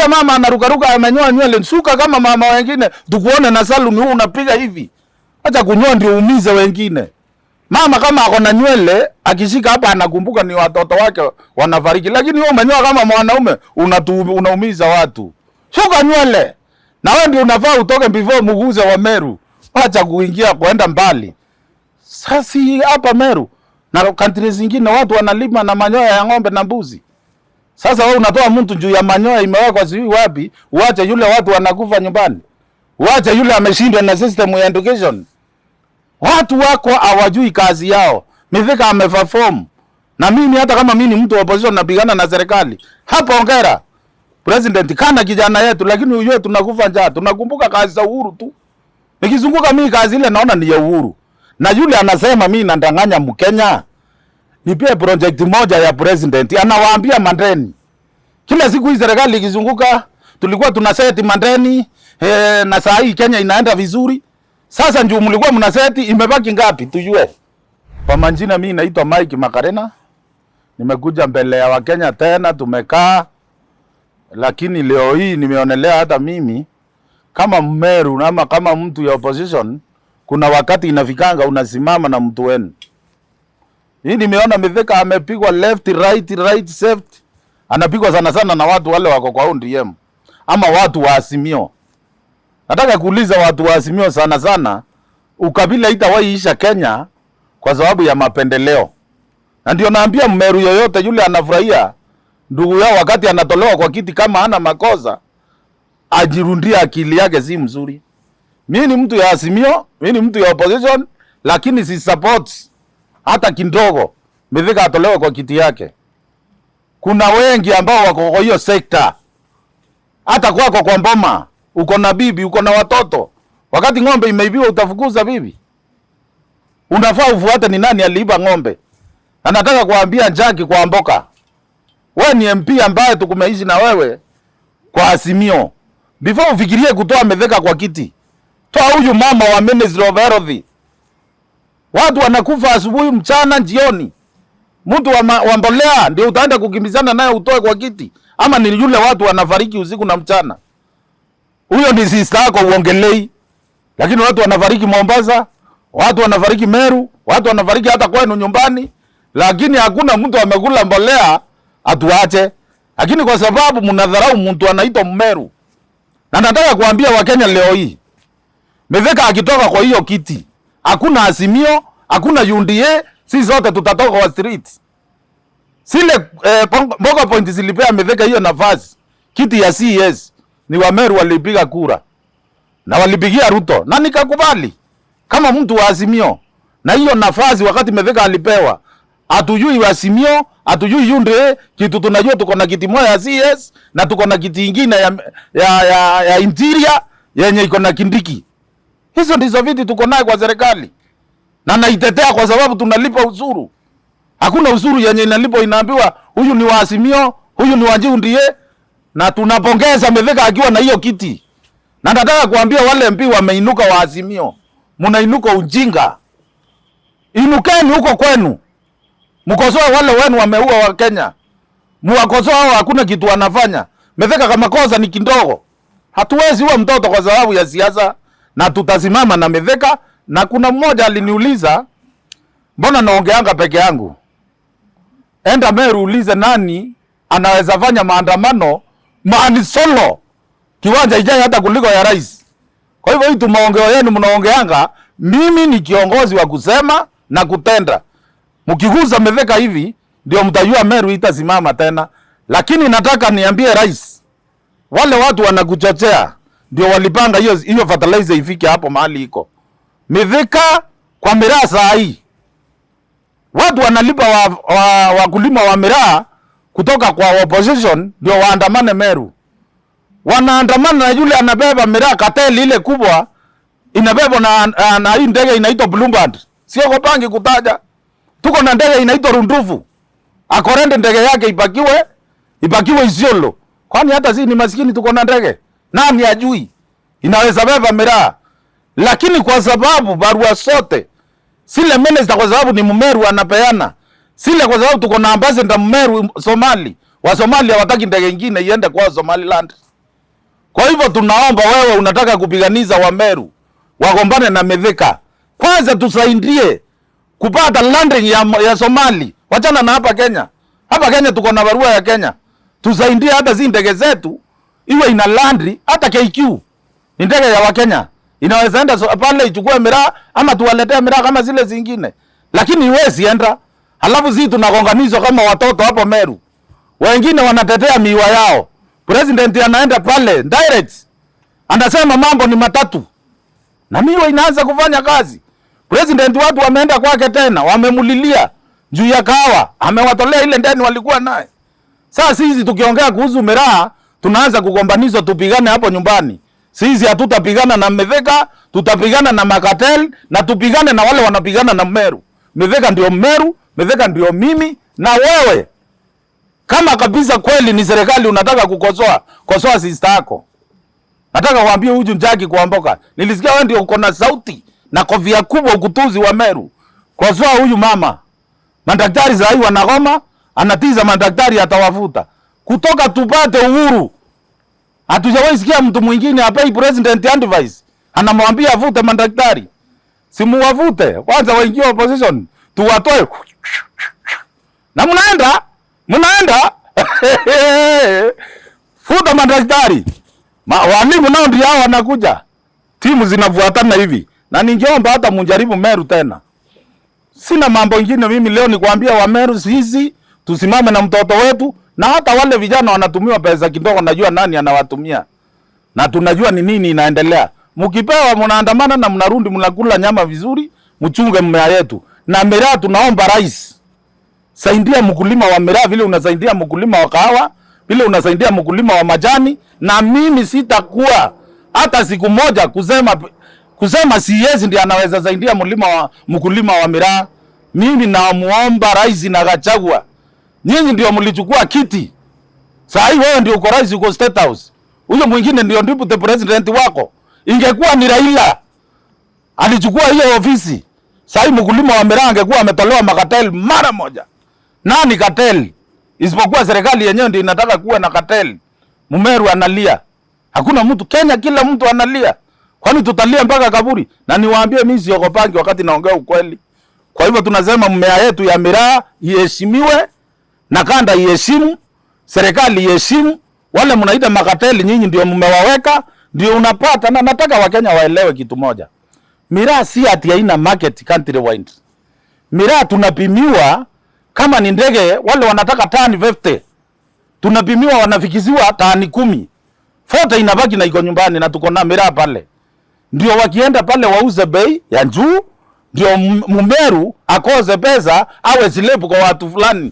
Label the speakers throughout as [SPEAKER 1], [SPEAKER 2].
[SPEAKER 1] Yule mama anarukaruka amenyoa nywele, suka kama mama wengine, tukuone na saluni huu unapiga hivi. Acha kunyoa ndio uumize wengine. Mama kama ako na nywele akishika hapa anakumbuka ni watoto wake wanafariki, lakini wewe umenyoa kama mwanaume unaumiza watu. Suka nywele. Na wewe ndio unafaa utoke before muguze wa Meru. Acha kuingia kwenda mbali. Sasa hapa Meru na country zingine watu wanalima na manyoya ya ng'ombe na mbuzi. Sasa wewe unatoa mtu juu ya manyoya imewekwa sijui wapi, uache yule watu wanakufa nyumbani. Uache yule ameshindwa na system ya education. Watu wako hawajui kazi yao. Mithika ameperform. Na mimi hata kama mimi ni mtu wa opposition napigana na serikali. Hapo hongera. President kana kijana yetu, lakini ujue tunakufa njaa. Tunakumbuka kazi za Uhuru tu. Nikizunguka mimi kazi ile naona ni ya Uhuru. Na yule anasema mimi nandanganya Mkenya. Nipie project moja ya president. Anawaambia mandeni. Kila siku hii serikali ikizunguka tulikuwa tunaseti mandeni na saa hii Kenya inaenda vizuri. Sasa ndio mlikuwa mnaseti imebaki ngapi tujue. Kwa majina mimi naitwa Mike Makarena. Nimekuja mbele ya Wakenya tena tumekaa, lakini leo hii nimeonelea hata mimi kama Mmeru ama kama mtu ya opposition, kuna wakati inafikanga unasimama na mtu wenu. Hii nimeona Mithika amepigwa left right right left, anapigwa sana sana na watu wale wako kwa ODM ama watu wa Azimio. Nataka kuuliza watu wa Azimio sana sana, ukabila itawahi isha Kenya kwa sababu ya mapendeleo. Na ndio naambia Mmeru yoyote yule anafurahia ndugu yao wakati anatolewa kwa kiti kama hana makosa, ajirundie akili yake si mzuri. Mimi ni mtu ya Azimio, mimi ni mtu ya opposition, lakini si support hata kidogo Mithika atolewe kwa kiti yake. Kuna wengi ambao wako kwa hiyo sekta, hata kwako kwa mboma uko na bibi, uko na watoto. Wakati ng'ombe imeibiwa utafukuza bibi? Unafaa ufuate ni nani aliiba ng'ombe. Na nataka kuambia Njagi kwa Mboka, wewe ni MP ambaye tukumeishi na wewe kwa Azimio. Before ufikirie kutoa Mithika kwa kiti, toa huyu mama wa Ministry of Health. Watu wanakufa asubuhi, mchana, jioni. Mtu wa mbolea ndio utaenda kukimbizana naye utoe kwa kiti, ama ni yule watu wanafariki usiku na mchana? Huyo ni sister yako uongelei. Lakini watu wanafariki Mombasa, watu wanafariki Meru, watu wanafariki hata kwenu nyumbani, lakini hakuna mtu amekula mbolea atuache. Lakini kwa sababu mnadharau mtu anaitwa Mmeru. Na nataka kuambia Wakenya leo hii, Mithika akitoka kwa hiyo kiti, hakuna Azimio, hakuna UDA, sisi zote tutatoka kwa street. Zile Mboga point zilipea Mithika hiyo nafasi, kiti ya CS ni Wameru walipiga kura na walipigia Ruto na nikakubali kama mtu wa Azimio. Na hiyo nafasi wakati Mithika alipewa, hatujui Azimio, hatujui UDA, kitu tunajua tuko na kiti moja ya CS na tuko na kiti ingine ya interior yenye iko na Kindiki. Hizo ndizo viti tuko nayo kwa serikali. Na naitetea kwa sababu tunalipa ushuru. Hakuna ushuru yenye inalipwa inaambiwa huyu ni wa Azimio, huyu ni wa UDA, na tunapongeza Mithika akiwa na hiyo kiti. Na nataka kuambia wale MP wameinuka wa Azimio, mnainuka ujinga. Inukeni huko kwenu. Mkosoe wale wenu wameua wa Kenya. Muwakosoe hao, hakuna kitu wanafanya. Mithika kama kosa ni kidogo. Hatuwezi uwa mtoto kwa sababu ya siasa, na tutasimama na Mithika. Na kuna mmoja aliniuliza mbona naongeanga peke yangu? Enda Meru ulize nani anaweza fanya maandamano maani solo kiwanja ijai hata kuliko ya rais. Kwa hivyo hii tumaongeo yenu mnaongeanga, mimi ni kiongozi wa kusema na kutenda. Mkigusa Mithika hivi ndio mtajua Meru itasimama tena. Lakini nataka niambie rais, wale watu wanakuchochea ndio walipanga hiyo hiyo fertilizer ifike hapo mahali iko. Mithika kwa miraa saa hii watu wanalipa wakulima wa miraa kutoka kwa opposition ndio waandamane Meru. Wanaandamana na yule anabeba miraa kateli ile kubwa inabebwa na hii ndege inaitwa Bluebird. Sio kopangi kutaja. Tuko na ndege inaitwa Rundufu. Akorende ndege yake ipakiwe Isiolo. Kwani hata sisi ni maskini tuko na ndege? Nani ajui? Inaweza beba miraa. Lakini kwa sababu barua sote sile minister kwa sababu ni Mmeru anapeana. Sile kwa sababu tuko na ambassador Mmeru Somali. Wa Somalia hawataki ndege nyingine iende kwa Somaliland. Kwa hivyo tunaomba wewe, unataka kupiganiza Wameru wagombane na Mithika, kwanza tusaidie kupata landing ya Somali. Wachana na hapa Kenya. Hapa Kenya tuko na barua ya Kenya. Tusaidie hata zi ndege zetu iwe ina land, hata KQ ni ndege ya Wakenya. Inaweza enda pale ichukue miraa ama tuwaletee miraa kama zile zingine. Lakini iwezi enda. Halafu sisi tunagonganizwa kama watoto hapo Meru. Wengine wanatetea miwa yao. President anaenda pale direct. Anasema mambo ni matatu. Na miwa inaanza kufanya kazi. President watu wameenda kwake tena, wamemulilia juu ya kahawa, amewatolea ile ndeni walikuwa naye. Sasa sisi tukiongea kuhusu miraa tunaanza kugombanizwa, tupigane hapo nyumbani. Sisi hatutapigana na Mithika, tutapigana na makatel na tupigane na wale wanapigana na Meru. Mithika ndio Meru, Mithika ndio mimi na wewe. Kama kabisa kweli ni serikali unataka kukosoa, kosoa sister yako. Nataka kuambia huyu Njagi Kwamboka, nilisikia wewe ndio uko na sauti na kofia kubwa ukutuzi wa Meru. Kosoa huyu mama. Madaktari za hii wanagoma, anatiza madaktari atawafuta. Kutoka tupate uhuru, hatujawahi sikia mtu mwingine apei president advice. Anamwambia avute madaktari. Simuwavute, kwanza waingie opposition, tuwatoe. Na mnaenda, mnaenda. Futa madaktari. Walimu nao ndio hao wanakuja. Timu zinafuatana hivi. Na ningeomba hata mjaribu Meru tena. Sina mambo ingine mimi leo ni kuambia wa Meru sisi tusimame na mtoto wetu, na hata wale vijana wanatumiwa pesa kidogo, najua nani anawatumia. Na tunajua ni nini inaendelea. Mkipewa mnaandamana na mnarudi mnakula nyama vizuri, mchunge mmea yetu. Na miraa tunaomba rais, saidia mkulima wa miraa vile unasaidia mkulima wa kahawa, vile unasaidia mkulima wa majani. Na mimi sitakuwa hata siku moja kusema siwezi ndiye anaweza saidia mkulima wa miraa. Mimi namuomba rais na Gachagua, nyinyi ndio mlichukua kiti. Saa hii wewe ndio uko rais, uko State House. Huyo mwingine ndio deputy president wako. Ingekuwa ni Raila alichukua hiyo ofisi, saa hii mkulima wa miraa angekuwa ametolewa makatel mara moja. Nani cartel? Isipokuwa serikali yenyewe ndio inataka kuwa na cartel. Mumeru analia. Hakuna mtu Kenya, kila mtu analia. Kwani tutalia mpaka kaburi? Na niwaambie mimi siogopangi wakati naongea ukweli. Kwa hivyo tunasema mmea yetu ya miraa iheshimiwe, na kanda iheshimu, serikali iheshimu. Wale mnaita makateli nyinyi ndio mmewaweka, ndio unapata. Na nataka Wakenya waelewe kitu moja. Miraa si ati haina market country wide. Miraa tunapimiwa kama ni ndege, wale wanataka tani 50. Tunapimiwa wanafikiziwa tani 10. 40 inabaki na iko nyumbani na tuko na miraa pale. Ndio wakienda pale wauze bei ya juu, ndio Mumeru akose pesa awe silepu kwa watu fulani.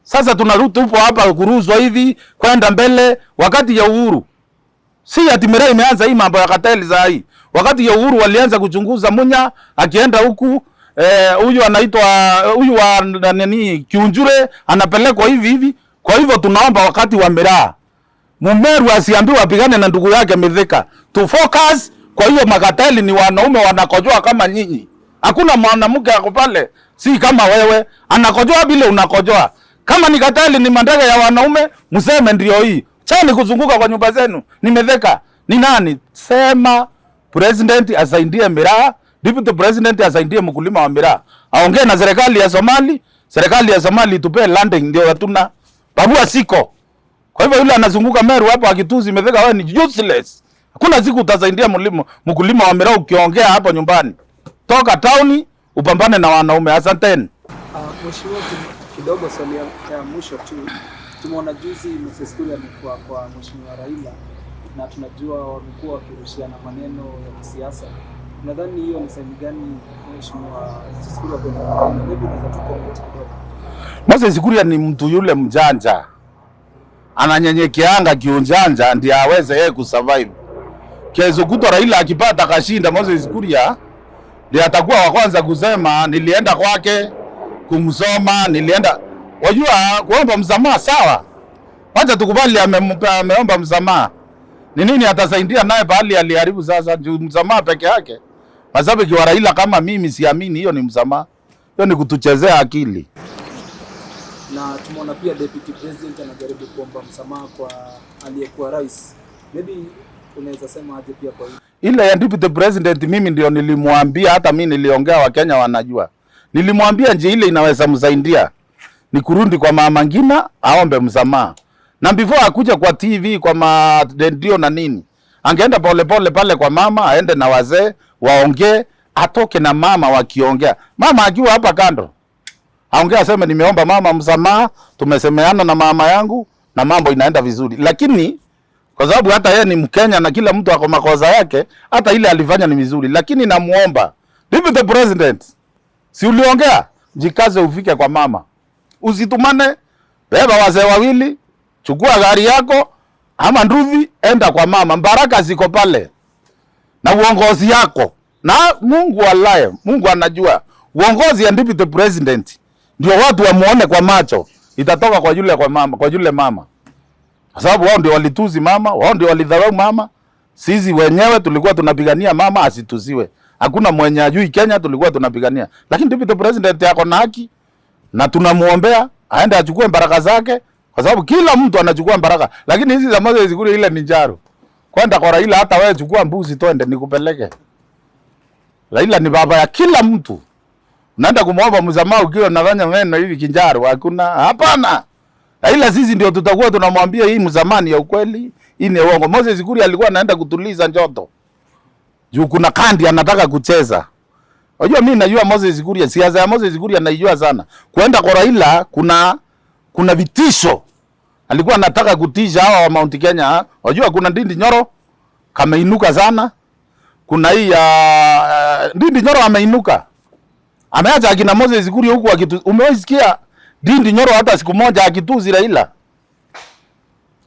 [SPEAKER 1] Sasa tunarudi upo hapa kuruzwa hivi kwenda mbele wakati ya uhuru. Si ati miraa imeanza hii mambo ya kateli za hii. Wakati ya uhuru walianza kuchunguza Munya akienda huku, huyu anaitwa huyu wa nani Kiunjure anapelekwa hivi hivi. Kwa hivyo tunaomba wakati wa miraa Mumeru asiambiwe apigane na ndugu yake Mithika. Tu focus. Kwa hiyo makateli ni wanaume wanakojoa kama nyinyi. Hakuna mwanamke ako pale si kama wewe, anakojoa bila unakojoa. Kama ni kateli ni mandege ya wanaume, mseme ndio hii. Chani kuzunguka kwa nyumba zenu. Nimetheka. Ni nani? Sema president asaidie miraa, deputy president asaidie mkulima wa miraa. Aongee na serikali ya Somali, serikali ya Somali itupe landing, ndio hatuna. Barua siko. Kwa hivyo yule anazunguka Meru hapo akituzi Mithika, wewe ni useless. Hakuna siku utasaidia mkulima wa miraa ukiongea hapo nyumbani. Toka tauni upambane na wanaume. Asanteni.
[SPEAKER 2] Mheshimiwa, kidogo swali ya mwisho tu. Tumeona juzi Moses Kuria amekuwa kwa Mheshimiwa Raila na tunajua wamekuwa wakirushiana maneno ya kisiasa. Nadhani hiyo ni sehemu gani Mheshimiwa Moses Kuria kwenda kwa Raila? Maybe unaweza tu comment kidogo.
[SPEAKER 1] Moses Kuria ni mtu yule mjanja. Ananyenyekeanga kiunjanja ndiye aweze yeye kusurvive. Kesho kutwa Raila akipata kashinda, Moses Kuria ndiye atakuwa wa kwanza kusema nilienda kwake kumsoma, nilienda. Wajua kuomba msamaha sawa. Wacha tukubali ameomba msamaha. Ni nini atasaidia naye pahali aliharibu sasa? Juu msamaha peke yake. Kwa sababu kwa Raila kama mimi siamini hiyo ni msamaha. Hiyo ni kutuchezea akili.
[SPEAKER 2] Na tumeona pia deputy president anajaribu kuomba msamaha kwa aliyekuwa rais. Maybe unaweza sema aje pia kwa hii?
[SPEAKER 1] Ile ya deputy president mimi ndio nilimwambia, hata mimi niliongea, Wakenya wanajua. Nilimwambia njia ile inaweza msaidia ni kurudi kwa mama Ngina aombe msamaha, na before akuja kwa TV kwa maredio na nini, angeenda pole pole pale kwa mama, aende na wazee waongee, atoke na mama wakiongea, mama akiwa hapa kando aongea, aseme nimeomba mama msamaha, tumesemeana na mama yangu na mambo inaenda vizuri. Lakini kwa sababu hata yeye ni Mkenya na kila mtu ako makosa yake, hata ile alifanya ni vizuri, lakini namuomba Deputy President, si uliongea, jikaze ufike kwa mama, usitumane, beba wazee wawili, chukua gari yako ama nduthi, enda kwa mama. Baraka ziko pale na uongozi yako, na Mungu alaye, Mungu anajua uongozi ya Deputy President ndio watu wamuone kwa macho, itatoka kwa yule kwa mama, kwa yule mama, kwa sababu wao ndio walituzi mama, wao ndio walidharau mama. Sisi wenyewe tulikuwa tunapigania mama asituziwe. Hakuna mwenye ajui Kenya tulikuwa tunapigania, lakini Deputy President yako na haki na tunamuombea aende achukue baraka zake, kwa sababu kila mtu anachukua baraka, lakini hizi za Moses Kuria ile ni njaro kwenda kwa Raila. Hata wewe chukua mbuzi twende nikupeleke. Raila ni baba ya kila mtu. Unaenda kumwomba msamaha ukiwa unafanya meno hivi kinjaro, hakuna. Hapana. Raila sisi ndio tutakuwa tunamwambia hii msamaha ni ya ukweli, hii ni uongo. Moses Kuria alikuwa anaenda kutuliza njoto. Juu kuna kandi anataka kucheza. Unajua mimi najua Moses Kuria, siasa ya Moses Kuria naijua sana. Kuenda kwa Raila kuna vitisho. Alikuwa anataka kutisha hawa wa Mount Kenya. Unajua kuna Ndindi Nyoro kameinuka sana. Kuna hii ya Ndindi Nyoro ameinuka. Ameacha akina Moses Kuria huku akitu. Umewahi Ndindi Nyoro hata siku moja akituzi Raila?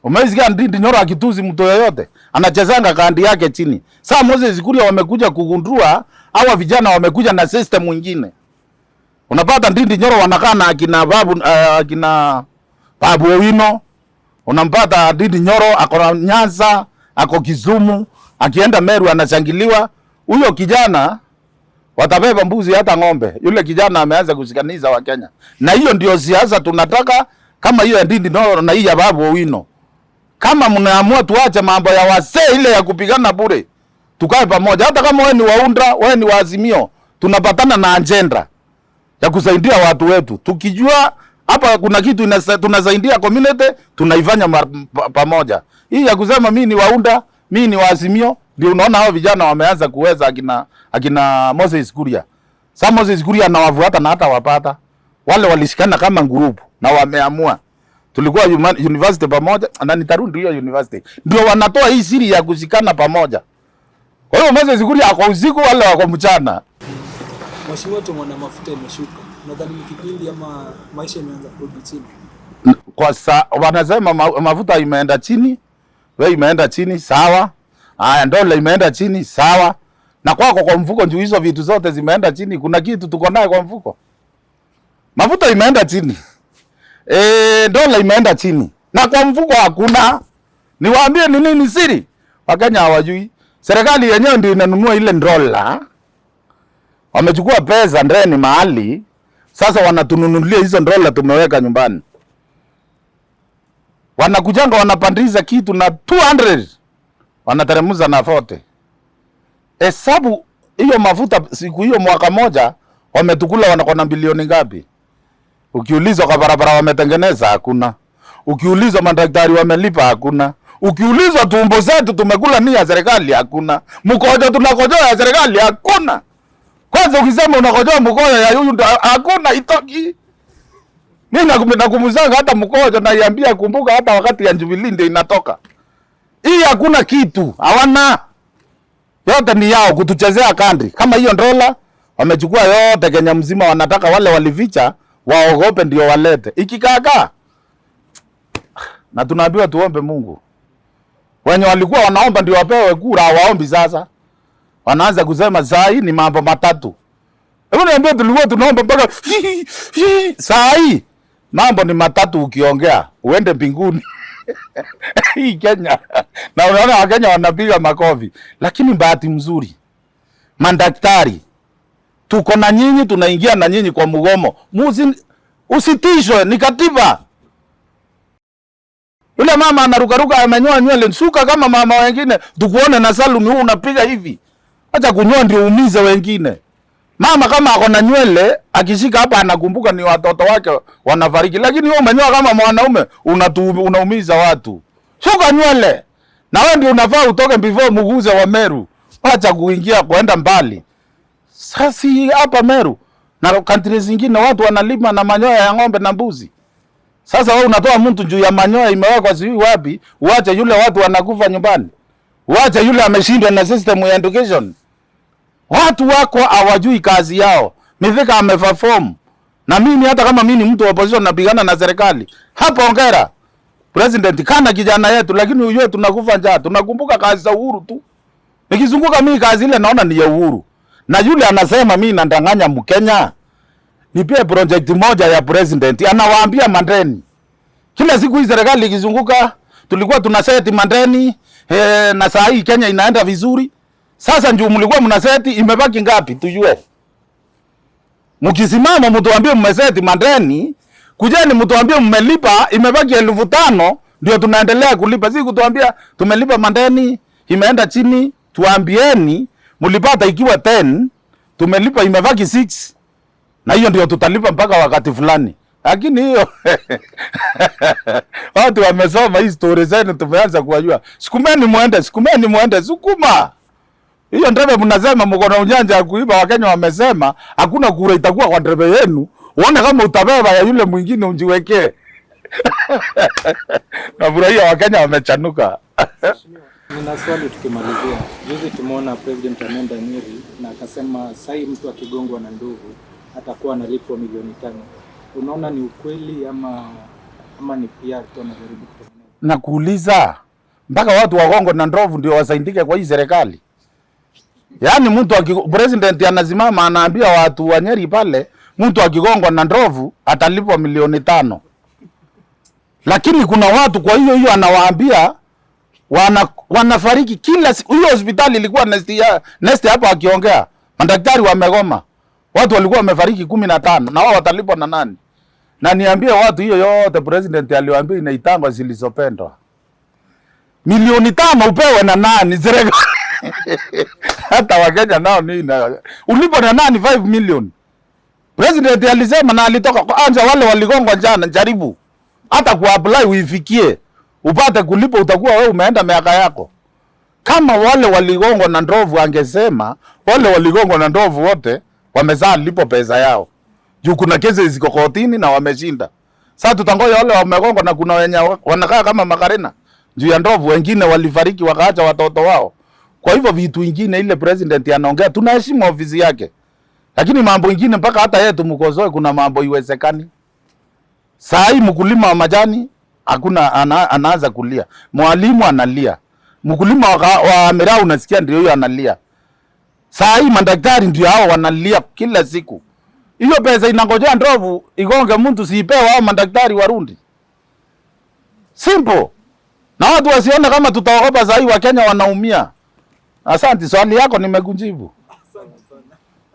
[SPEAKER 1] Umewahi Ndindi Nyoro akituzi mtu yoyote? Anachezanga kandi yake chini. Sasa Moses Kuria wamekuja kugundua hawa vijana wamekuja na system nyingine. Unapata Ndindi Nyoro wanakaa na akina babu akina Babu Owino. Unampata Ndindi Nyoro ako Nyanza, ako Kisumu, akienda Meru anashangiliwa. Huyo kijana watabeba mbuzi hata ng'ombe. Yule kijana ameanza kushikaniza Wakenya. Na hiyo ndio siasa tunataka, kama hiyo ya Ndindi Nyoro na hii ya Babu Owino. Kama mnaamua tuache mambo ya wasee ile ya kupigana bure, tukae pamoja. Hata kama wewe ni waunda, wewe ni waazimio, tunapatana na agenda ya kusaidia watu wetu. Tukijua hapa kuna kitu tunasaidia community, tunaifanya pamoja. Hii ya kusema mimi ni waunda, mimi ni waazimio, ndio unaona hao vijana wameanza kuweza akina Moses Kuria. Sasa Moses Kuria anawafuata na hata wapata. Wale walishikana kama grupu na wameamua. Tulikuwa university pamoja na nitarudi hiyo university. Ndio wanatoa hii siri ya kushikana pamoja. Kwa hiyo Moses Kuria ako usiku, wale wako mchana.
[SPEAKER 2] Mheshimiwa, tumeona mafuta imeshuka. Unadhani ni kipindi ama maisha imeanza kurudi chini?
[SPEAKER 1] Kwa wanasema mafuta imeenda chini, wewe imeenda chini, sawa. Haya, dola imeenda chini, sawa. Na kwako kwa mfuko juu hizo vitu zote zimeenda chini, kuna kitu tuko naye kwa mfuko. Mafuta imeenda chini. Dola imeenda chini. Na kwa mfuko hakuna. Niwaambie ni nini siri? Wakenya hawajui. Serikali yenyewe ndio inanunua ile dola. Wamechukua pesa ndeni mahali. Sasa wanatununulia hizo dola tumeweka nyumbani. Wanakujanga wanapandiza kitu na 200. Wanateremuza na 40. Hesabu hiyo mafuta siku hiyo mwaka moja wametukula wanakuwa na bilioni ngapi? Ukiulizwa kwa barabara wametengeneza hakuna. Ukiulizwa madaktari wamelipa hakuna. Ukiulizwa tumbo zetu tumekula ni ya serikali hakuna. Mkojo tunakojoa ya serikali hakuna. Kwanza ukisema unakojoa mkojo ya huyu ndo hakuna itoki. Mimi nakumuzanga hata mkojo naiambia kumbuka hata wakati ya Jubilee ndio inatoka. Hii hakuna kitu, hawana. Yote ni yao kutuchezea kandi. Kama hiyo dola wamechukua yote Kenya mzima, wanataka wale walificha waogope ndio walete. Ikikaakaa na tunaambiwa tuombe Mungu. Wenye walikuwa wanaomba ndio wapewe kura, hawaombi sasa. Wanaanza kusema saa hii ni mambo matatu. Hebu niambie, tulikuwa tunaomba mpaka saa hii mambo ni matatu, ukiongea uende mbinguni. Hii Kenya. Na unaona Wakenya wanapiga makofi. Lakini bahati mzuri, madaktari tuko na nyinyi, tunaingia na nyinyi kwa mgomo. Usitishwe, ni katiba. Yule mama anarukaruka amenyoa nywele, suka kama mama wengine, tukuone na saluni huu unapiga hivi. Acha kunyoa ndio uumize wengine. Mama kama ako na nywele akishika hapa anakumbuka ni watoto wake wanafariki, lakini wewe umenyoa kama mwanaume unaumiza watu. Suka nywele. Na wewe ndio unafaa utoke before muguze wa Meru. Acha kuingia kuenda mbali. Sasa hapa Meru na country zingine watu wanalima na manyoya ya ng'ombe na mbuzi. Sasa wewe unatoa mtu juu ya manyoya imewekwa sijui wapi, uache yule watu wanakufa nyumbani. Uache yule ameshindwa na system ya education. Watu wako hawajui kazi yao. Mithika ameperform. Na mimi hata kama mimi ni mtu wa opposition napigana na serikali. Hapo hongera. President kana kijana yetu, lakini ujue tunakufa njaa. Tunakumbuka kazi za Uhuru tu. Nikizunguka mimi kazi ile naona ni ya Uhuru. Na yule anasema mimi nandanganya Mkenya. Nipie project moja ya president. Anawaambia mandeni. Kila siku hii serikali ikizunguka tulikuwa tunaseti mandeni na saa hii Kenya inaenda vizuri. Sasa ndio mlikuwa mnaseti imebaki ngapi tujue. Mkisimama mtuambie mmeseti mandeni, kujeni mtuambie mmelipa imebaki 5,000 ndio tunaendelea kulipa. Si kutuambia tumelipa mandeni imeenda chini, tuambieni mlipata ikiwa 10, tumelipa imebaki 6. Na hiyo ndio tutalipa mpaka wakati fulani. Lakini hiyo watu wamesoma hii story zenu, tumeanza kuwajua. Sukumeni muende, sukumeni muende, sukuma. Hiyo ndebe mnasema mko na ujanja ya kuiba. Wakenya wamesema hakuna kura itakuwa kwa ndebe yenu. Uone kama utabeba ya yule mwingine unjiwekee. Nafurahia Wakenya wamechanuka.
[SPEAKER 2] Nina swali tukimalizia. Juzi tumeona President ameenda Nyeri na akasema sai mtu akigongwa na ndovu atakuwa analipwa milioni 5. Unaona ni ukweli ama ni PR tu anajaribu kutengeneza?
[SPEAKER 1] Na kuuliza mpaka watu wagongwe na ndovu ndio wasaidike kwa hii serikali. Yaani mtu president anasimama anaambia watu wa Nyeri pale, mtu akigongwa na ndovu atalipwa milioni 5. Lakini kuna watu kwa hiyo hiyo anawaambia wanafariki kila siku. Hiyo hospitali ilikuwa nest hapo akiongea. Madaktari wamegoma. Watu walikuwa wamefariki 15 na wao watalipwa na nani? Na niambie watu hiyo yote president aliwaambia inaitangwa zilizopendwa. Milioni 5 upewe na nani? Serikali. Hata Wakenya nao ni ulipo na nani 5 million? President alisema na alitoka kwanza, wale waligongwa jana, jaribu hata kuapply uifikie upate kulipo, utakuwa wewe umeenda miaka yako. Kama wale waligongwa na ndovu, angesema wale waligongwa na ndovu wote wamezaa lipo pesa yao, juu kuna kesi ziko kotini na wameshinda. Sasa tutangoja wale wamegongwa, na kuna wenye wanakaa kama makarena juu ya ndovu, wengine walifariki wakaacha watoto wao. Kwa hivyo vitu vingine ile president anaongea, tunaheshimu ofisi yake, lakini mambo ingine mpaka hata yeye tumkosoe, kuna mambo iwezekani. Saa hii mkulima wa majani hakuna anaanza kulia, mwalimu analia, mkulima wa miraa unasikia ndio huyo analia. Saa hii madaktari ndio hao wanalia kila siku. Hiyo pesa inangojea ndovu igonge mtu, siipewe hao madaktari warundi. Simple. Na watu wasione kama tutaogopa. Saa hii Wakenya wanaumia. Asante, swali yako nimekujibu.